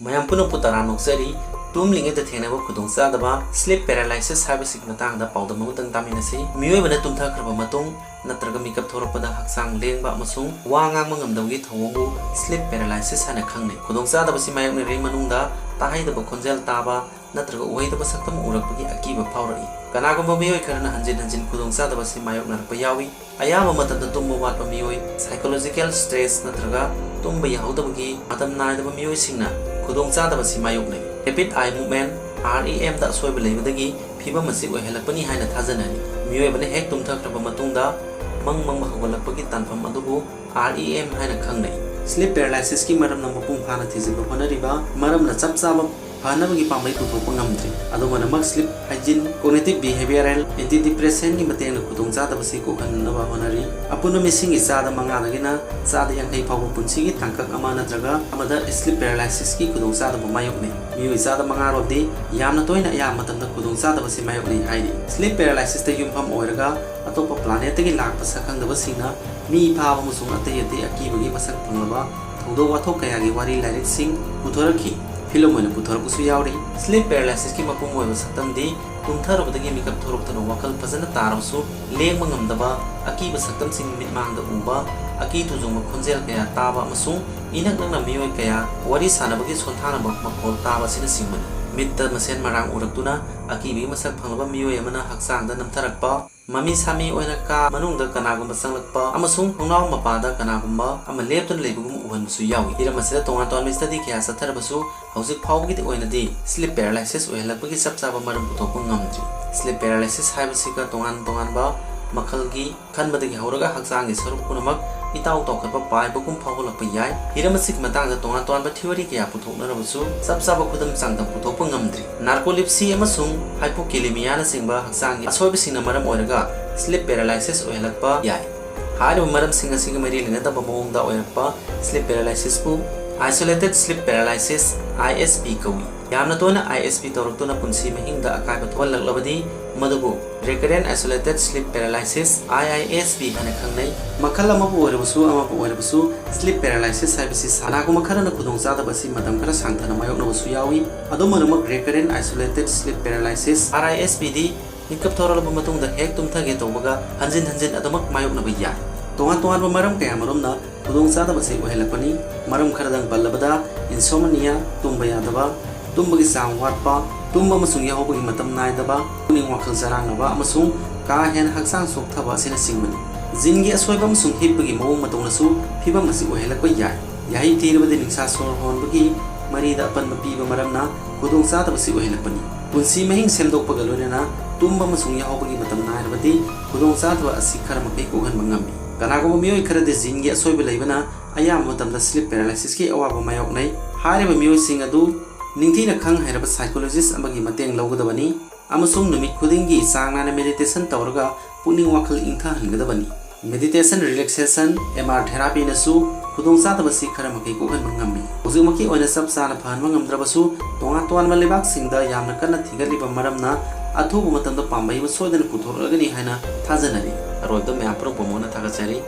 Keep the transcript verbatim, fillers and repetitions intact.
ꯃꯌꯥꯝ ꯄꯨꯝꯅꯃꯛꯄꯨ ꯇꯔꯥꯝꯅ ꯑꯣꯛꯆꯔꯤ꯫ ꯇꯨꯝꯂꯤꯉꯩꯗ ꯊꯦꯡꯅꯕ ꯈꯨꯗꯣꯡꯆꯥꯗꯕ sleep paralysis ꯍꯥꯏꯕꯁꯤꯒꯤ ꯃꯇꯥꯡꯗ ꯄꯥꯎꯗꯝ ꯑꯃꯇꯪ ꯇꯥꯃꯤꯟꯅꯁꯤ꯫ ꯃꯤꯑꯣꯏꯕꯅ ꯇꯨꯝꯊꯈ꯭ꯔꯕ ꯃꯇꯨꯡ ꯅꯠꯇ꯭ꯔꯒ ꯃꯤꯀꯞ ꯊꯣꯔꯛꯄꯗ ꯍꯛꯆꯥꯡ ꯂꯦꯡꯕ ꯑꯃꯁꯨꯡ ꯋꯥ ꯉꯥꯡꯕ ꯉꯝꯗꯕꯒꯤ ꯊꯧꯑꯣꯡꯕꯨ sleep paralysis ꯍꯥꯏꯅ ꯈꯪꯅꯩ꯫ ꯈꯨꯗꯣꯡꯆꯥꯗꯕꯁꯤ ꯃꯥꯌꯣꯛꯅꯔꯤꯉꯩ ꯃꯅꯨꯡꯗ ꯇꯥꯍꯩꯗꯕ ꯈꯣꯟꯖꯦꯜ ꯇꯥꯕ ꯅꯠꯇ꯭ꯔꯒ ꯎꯍꯩꯗꯕ ꯁꯛꯇꯝ ꯎꯔꯛꯄꯒꯤ ꯑꯀꯤꯕ ꯐꯥꯎꯔꯛꯏ꯫ ꯀꯅꯥꯒꯨꯝꯕ ꯃꯤꯑꯣꯏ ꯈꯔꯅ ꯍꯟꯖꯤꯟ ꯍꯟꯖꯤꯟ ꯈꯨꯗꯣꯡꯆꯥꯗꯕꯁꯤ ꯃꯥꯌꯣꯛꯅꯔꯛꯄ ꯌꯥꯎꯏ꯫ ꯑꯌꯥꯝꯕ ꯃꯇꯝꯗ ꯇꯨꯝꯕ ꯋꯥꯠꯄ ꯃꯤꯑꯣꯏ, psychological stress ꯅꯠꯇ꯭ꯔꯒ ꯇꯨꯝꯕ ꯌꯥꯍꯧꯗꯕꯒꯤ ꯃꯇꯝ ꯅꯥꯏꯗꯕ ꯃꯤꯑꯣꯏꯁꯤꯡꯅ ꯈꯨꯗꯣꯡꯆꯥꯗꯕꯁꯤ ꯃꯥꯌꯣꯛꯅꯩ꯫ Rapid eye movement, REM ꯗ ꯑꯁꯣꯏꯕ ꯂꯩꯕꯗꯒꯤ ꯐꯤꯚꯝ ꯑꯁꯤ ꯑꯣꯏꯍꯜꯂꯛꯄꯅꯤ ꯍꯥꯏꯅ ꯊꯥꯖꯅꯔꯤ꯫ ꯃꯤꯑꯣꯏꯕꯅ ꯍꯦꯛ ꯇꯨꯝꯊꯈ꯭ꯔꯕ ꯃꯇꯨꯡꯗ ꯃꯪ ꯃꯪꯕ ꯍꯧꯒꯠꯂꯛꯄꯒꯤ ꯇꯥꯟꯐꯝ ꯑꯗꯨꯕꯨ REM ꯍꯥꯏꯅ ꯈꯪꯅꯩ꯫ Sleep paralysis ꯀꯤ ꯃꯔꯝꯅ ꯃꯄꯨꯡ ꯐꯥꯅ ꯊꯤꯖꯤꯟꯕ ꯍꯣꯠꯅꯔꯤꯕ ꯃꯔꯝꯅ ꯆꯞ ꯆꯥꯕ ꯐꯅꯕꯒꯤ ꯄꯥꯝꯕꯩ ꯄꯨꯊꯣꯛꯄ ꯉꯝꯗ꯭ꯔꯤ꯫ ꯑꯗꯨꯝ ꯑꯣꯏꯅꯃꯛ, sleep hygiene, cognitive behavioral, antidepressant ꯀꯤ ꯃꯇꯦꯡꯅ ꯈꯨꯗꯣꯡꯆꯥꯗꯕꯁꯤ ꯀꯣꯛꯍꯟꯅꯕ ꯍꯣꯠꯅꯔꯤ꯫ ꯑꯄꯨꯟꯕ ꯃꯤꯁꯤꯡꯒꯤ ꯆꯥꯗ ꯃꯉꯥꯗꯒꯤꯅ ꯆꯥꯗ ꯌꯥꯡꯈꯩ ꯐꯥꯎꯕ ꯄꯨꯟꯁꯤꯒꯤ ꯇꯥꯡꯀꯛ ꯑꯃ ꯅꯠꯇ꯭ꯔꯒ ꯑꯃꯗ sleep paralysis ꯀꯤ ꯈꯨꯗꯣꯡꯆꯥꯗꯕ ꯃꯥꯌꯣꯛꯅꯩ꯫ ꯃꯤꯑꯣꯏ ꯆꯥꯗ ꯃꯉꯥꯔꯣꯝꯗꯤ ꯌꯥꯝꯅ ꯇꯣꯏꯅ ꯑꯌꯥꯝꯕ ꯃꯇꯝꯗ ꯈꯨꯗꯣꯡꯆꯥꯗꯕꯁꯤ ꯃꯥꯌꯣꯛꯅꯩ ꯍꯥꯏꯔꯤ꯫ Sleep paralysis ꯇ ꯌꯨꯝꯐꯝ ꯑꯣꯏꯔꯒ ꯑꯇꯣꯞꯄ planet ꯇꯒꯤ ꯂꯥꯛꯄ ꯁꯛꯈꯪꯗꯕꯁꯤꯡꯅ ꯃꯤ ꯐꯥꯕ ꯑꯃꯁꯨꯡ ꯑꯇꯩ ꯑꯇꯩ ꯑꯀꯤꯕꯒꯤ ꯃꯁꯛ ꯐꯪꯂꯕ ꯊꯧꯗꯣꯛ ꯋꯥꯊꯣꯛ ꯀꯌꯥꯒꯤ ꯋꯥꯔꯤ ꯂꯥꯏꯔꯤꯛꯁꯤꯡ ꯄꯨꯊꯣꯔꯛꯈꯤ꯫ Film ꯑꯣꯏꯅ ꯄꯨꯊꯣꯔꯛꯄꯁꯨ ꯌꯥꯎꯔꯤ꯫ Sleep paralysis ꯀꯤ ꯃꯄꯨꯡ ꯑꯣꯏꯕ ꯁꯛꯇꯝꯗꯤ ꯇꯨꯝꯊꯔꯨꯕꯗꯒꯤ ꯃꯤꯀꯞ ꯊꯣꯔꯛꯇꯨꯅ ꯋꯥꯈꯜ ꯐꯖꯅ ꯇꯥꯔꯕꯁꯨ ꯂꯦꯡꯕ ꯉꯝꯗꯕ, ꯑꯀꯤꯕ ꯁꯛꯇꯝꯁꯤꯡ ꯃꯤꯠꯃꯥꯡꯗ ꯎꯕ, ꯑꯀꯤ ꯇꯨꯖꯨꯡꯕ ꯈꯣꯟꯖꯦꯜ ꯀꯌꯥ ꯇꯥꯕ ꯑꯃꯁꯨꯡ ꯏꯅꯛ ꯅꯛꯅ ꯃꯤꯑꯣꯏ ꯀꯌꯥ ꯋꯥꯔꯤ ꯁꯥꯟꯅꯕꯒꯤ ꯁꯣꯟꯊꯥꯅꯕ ꯃꯈꯣꯜ ꯇꯥꯕ ꯑꯁꯤꯅꯆꯤꯡꯕꯅꯤ꯫ ꯃꯤꯠꯇ ꯃꯁꯦꯟ ꯃꯔꯥꯡ ꯎꯔꯛꯇꯨꯅ ꯑꯀꯤꯕꯒꯤ ꯃꯁꯛ ꯐꯪꯂꯕ ꯃꯤꯑꯣꯏ ꯑꯃꯅ ꯍꯛꯆꯥꯡꯗ ꯅꯝꯊꯔꯛꯄ, ꯃꯃꯤ ꯁꯥꯃꯤ ꯑꯣꯏꯅ ꯀꯥ ꯃꯅꯨꯡꯗ ꯀꯅꯥꯒꯨꯝꯕ ꯆꯪꯂꯛꯄ ꯑꯃꯁꯨꯡ ꯊꯣꯡꯅꯥꯎ ꯃꯄꯥꯗ ꯀꯅꯥꯒꯨꯝꯕ ꯑꯃ ꯂꯦꯞꯇꯨꯅ ꯂꯩꯕꯒꯨꯝ ꯎꯍꯟꯕꯁꯨ ꯌꯥꯎꯏ꯫ ꯍꯤꯔꯝ ꯑꯁꯤꯗ ꯇꯣꯉꯥꯟ ꯇꯣꯉꯥꯟꯕ study ꯀꯌꯥ ꯆꯠꯊꯔꯕꯁꯨ, ꯍꯧꯖꯤꯛ ꯐꯥꯎꯕꯒꯤꯗꯤ ꯑꯣꯏꯅꯗꯤ sleep paralysis ꯑꯣꯏꯍꯜꯂꯛꯄꯒꯤ ꯆꯞ ꯆꯥꯕ ꯃꯔꯝ ꯄꯨꯊꯣꯛꯄ ꯉꯝꯗ꯭ꯔꯤ꯫ Sleep paralysis ꯍꯥꯏꯕꯁꯤꯒ ꯇꯣꯉꯥꯟ ꯇꯣꯉꯥꯟꯕ ꯃꯈꯜꯒꯤ ꯈꯟꯕꯗꯒꯤ ꯍꯧꯔꯒ ꯍꯛꯆꯥꯡꯒꯤ ꯁꯔꯨꯛ ꯄꯨꯝꯅꯃꯛ ꯏꯇꯥꯎ ꯇꯥꯎꯈꯠꯄ ꯄꯥꯏꯕꯒꯨꯝ ꯐꯥꯎꯍꯜꯂꯛꯄ ꯌꯥꯏ꯫ ꯍꯤꯔꯝ ꯑꯁꯤꯒꯤ ꯃꯇꯥꯡꯗ ꯇꯣꯉꯥꯟ ꯇꯣꯉꯥꯟꯕ theory ꯀꯌꯥ ꯄꯨꯊꯣꯛꯅꯔꯕꯁꯨ, ꯆꯞ ꯆꯥꯕ ꯈꯨꯗꯝ ꯆꯥꯡꯗꯝ ꯄꯨꯊꯣꯛꯄ ꯉꯝꯗ꯭ꯔꯤ꯫ Narcolepsy ꯑꯃꯁꯨꯡ hypokalemia ꯅꯆꯤꯡꯕ ꯍꯛꯆꯥꯡꯒꯤ ꯑꯁꯣꯏꯕꯁꯤꯡꯅ ꯃꯔꯝ ꯑꯣꯏꯔꯒ sleep paralysis ꯑꯣꯏꯍꯜꯂꯛꯄ ꯌꯥꯏ꯫ ꯍꯥꯏꯔꯤꯕ ꯃꯔꯝꯁꯤꯡ ꯑꯁꯤꯒ ꯃꯔꯤ ꯂꯩꯅꯗꯕ ꯃꯑꯣꯡꯗ ꯑꯣꯏꯔꯛꯄ sleep paralysis ꯄꯨ Isolated Sleep Paralysis, I S P ꯀꯧꯏ꯫ ꯌꯥꯝꯅ ꯇꯣꯏꯅ I S P ꯇꯧꯔꯛꯇꯨꯅ ꯄꯨꯟꯁꯤ ꯃꯍꯤꯡꯗ ꯑꯀꯥꯏꯕ ꯊꯣꯛꯍꯜꯂꯛꯂꯕꯗꯤ ꯃꯗꯨꯕꯨ Recurrent Isolated Sleep Paralysis, I I S P ꯍꯥꯏꯅ ꯈꯪꯅꯩ꯫ ꯃꯈꯜ ꯑꯃꯕꯨ ꯑꯣꯏꯔꯕꯁꯨ ꯑꯃꯕꯨ ꯑꯣꯏꯔꯕꯁꯨ, sleep paralysis ꯍꯥꯏꯕꯁꯤ ꯀꯅꯥꯒꯨꯝꯕ ꯈꯔꯅ ꯈꯨꯗꯣꯡꯆꯥꯗꯕ ꯑꯁꯤ ꯃꯇꯝ ꯈꯔ ꯁꯥꯡꯊꯅ ꯃꯥꯌꯣꯛꯅꯕꯁꯨ ꯌꯥꯎꯏ꯫ ꯑꯗꯨꯝ ꯑꯣꯏꯅꯃꯛ, Recurrent Isolated Sleep Paralysis, R I S P ꯗꯤ ꯃꯤꯀꯞ ꯊꯣꯔꯛꯂꯕ ꯃꯇꯨꯡꯗ ꯍꯦꯛ ꯇꯨꯝꯊꯒꯦ ꯇꯧꯕꯒ ꯍꯟꯖꯤꯟ ꯍꯟꯖꯤꯟ ꯑꯗꯨꯃꯛ ꯃꯥꯌꯣꯛꯅꯕ ꯌꯥꯏ꯫ ꯇꯣꯉꯥꯟ ꯇꯣꯉꯥꯟꯕ ꯃꯔꯝ ꯀꯌꯥꯃꯔꯨꯝꯅ ꯈꯨꯗꯣꯡꯆꯥꯗꯕ ꯑꯁꯤ ꯑꯣꯏꯍꯜꯂꯛꯄꯅꯤ꯫ ꯃꯔꯝ ꯈꯔꯗꯪ ꯄꯜꯂꯕꯗ, insomnia, ꯇꯨꯝꯕ ꯌꯥꯗꯕ, ꯇꯨꯝꯕꯒꯤ ꯆꯥꯡ ꯋꯥꯠꯄ, ꯇꯨꯝꯕ ꯑꯃꯁꯨꯡ ꯌꯥꯍꯧꯕꯒꯤ ꯃꯇꯝ ꯅꯥꯏꯗꯕ, ꯄꯨꯛꯅꯤꯡ ꯋꯥꯈꯜ ꯆꯔꯥꯡꯅꯕ ꯑꯃꯁꯨꯡ ꯀꯥ ꯍꯦꯟꯅ ꯍꯛꯆꯥꯡ ꯆꯣꯛꯊꯕ ꯑꯁꯤꯅꯆꯤꯡꯕꯅꯤ꯫ ꯖꯤꯟꯒꯤ ꯑꯁꯣꯏꯕ ꯑꯃꯁꯨꯡ ꯍꯤꯞꯄꯒꯤ ꯃꯑꯣꯡ ꯃꯇꯧꯅꯁꯨ ꯐꯤꯚꯝ ꯑꯁꯤ ꯑꯣꯏꯍꯜꯂꯛꯄ ꯌꯥꯏ꯫ ꯌꯥꯍꯤꯞ ꯊꯤꯔꯕꯗꯤ ꯅꯤꯡꯁꯥ ꯁꯣꯔ ꯍꯣꯟꯕꯒꯤ ꯃꯔꯤꯗ ꯑꯄꯟꯕ ꯄꯤꯕ ꯃꯔꯝꯅ ꯈꯨꯗꯣꯡꯆꯥꯗꯕ ꯑꯁꯤ ꯑꯣꯏꯍꯜꯂꯛꯄꯅꯤ꯫ ꯄꯨꯟꯁꯤ ꯃꯍꯤꯡ ꯁꯦꯝꯗꯣꯛꯄꯒ ꯂꯣꯏꯅꯅ ꯇꯨꯝꯕ ꯑꯃꯁꯨꯡ ꯌꯥꯍꯧꯕꯒꯤ ꯃꯇꯝ ꯅꯥꯏꯔꯕꯗꯤ ꯈꯨꯗꯣꯡꯆꯥꯗꯕ ꯑꯁꯤ ꯈꯔ ꯃꯈꯩ ꯀꯣꯛꯍꯟꯕ ꯉꯝꯃꯤ꯫ ꯀꯅꯥꯒꯨꯝꯕ ꯃꯤꯑꯣꯏ ꯈꯔꯗꯤ ꯖꯤꯟꯒꯤ ꯑꯁꯣꯏꯕ ꯂꯩꯕꯅ ꯑꯌꯥꯝꯕ ꯃꯇꯝꯗ sleep paralysis ꯀꯤ ꯑꯋꯥꯕ ꯃꯥꯌꯣꯛꯅꯩ꯫ ꯍꯥꯏꯔꯤꯕ ꯃꯤꯑꯣꯏꯁꯤꯡ ꯑꯗꯨ ꯅꯤꯡꯊꯤꯅ ꯈꯪ ꯍꯩꯔꯕ psychologist ꯑꯃꯒꯤ ꯃꯇꯦꯡ ꯂꯧꯒꯗꯕꯅꯤ ꯑꯃꯁꯨꯡ ꯅꯨꯃꯤꯠ ꯈꯨꯗꯤꯡꯒꯤ ꯆꯥꯡ ꯅꯥꯏꯅ meditation ꯇꯧꯔꯒ ꯄꯨꯛꯅꯤꯡ ꯋꯥꯈꯜ ꯏꯪꯊꯍꯟꯒꯗꯕꯅꯤ꯫ Meditation, relaxation, M R therapy ꯅꯁꯨ ꯈꯨꯗꯣꯡꯆꯥꯗꯕ ꯑꯁꯤ ꯈꯔ ꯃꯈꯩ ꯀꯣꯛꯍꯟꯕ ꯉꯝꯃꯤ꯫ ꯍꯧꯖꯤꯛꯃꯛꯀꯤ ꯑꯣꯏꯅ ꯆꯞ ꯆꯥꯅ ꯐꯍꯟꯕ ꯉꯝꯗ꯭ꯔꯕꯁꯨ, ꯇꯣꯉꯥꯟ ꯇꯣꯉꯥꯟꯕ ꯂꯩꯕꯥꯛꯁꯤꯡꯗ ꯌꯥꯝꯅ ꯀꯟꯅ ꯊꯤꯒꯠꯂꯤꯕ ꯃꯔꯝꯅ ꯑꯊꯨꯕ ꯃꯇꯝꯗ ꯄꯥꯝꯕꯩ ꯑꯃ ꯁꯣꯏꯗꯅ ꯄꯨꯊꯣꯔꯛꯂꯒꯅꯤ ꯍꯥꯏꯅ ꯊꯥꯖꯅꯔꯤ꯫ ꯑꯔꯣꯏꯕꯗ ꯃꯌꯥꯝ ꯄꯨꯝꯅꯃꯛꯄꯨ ꯊꯥꯒꯠꯆꯔꯤ꯫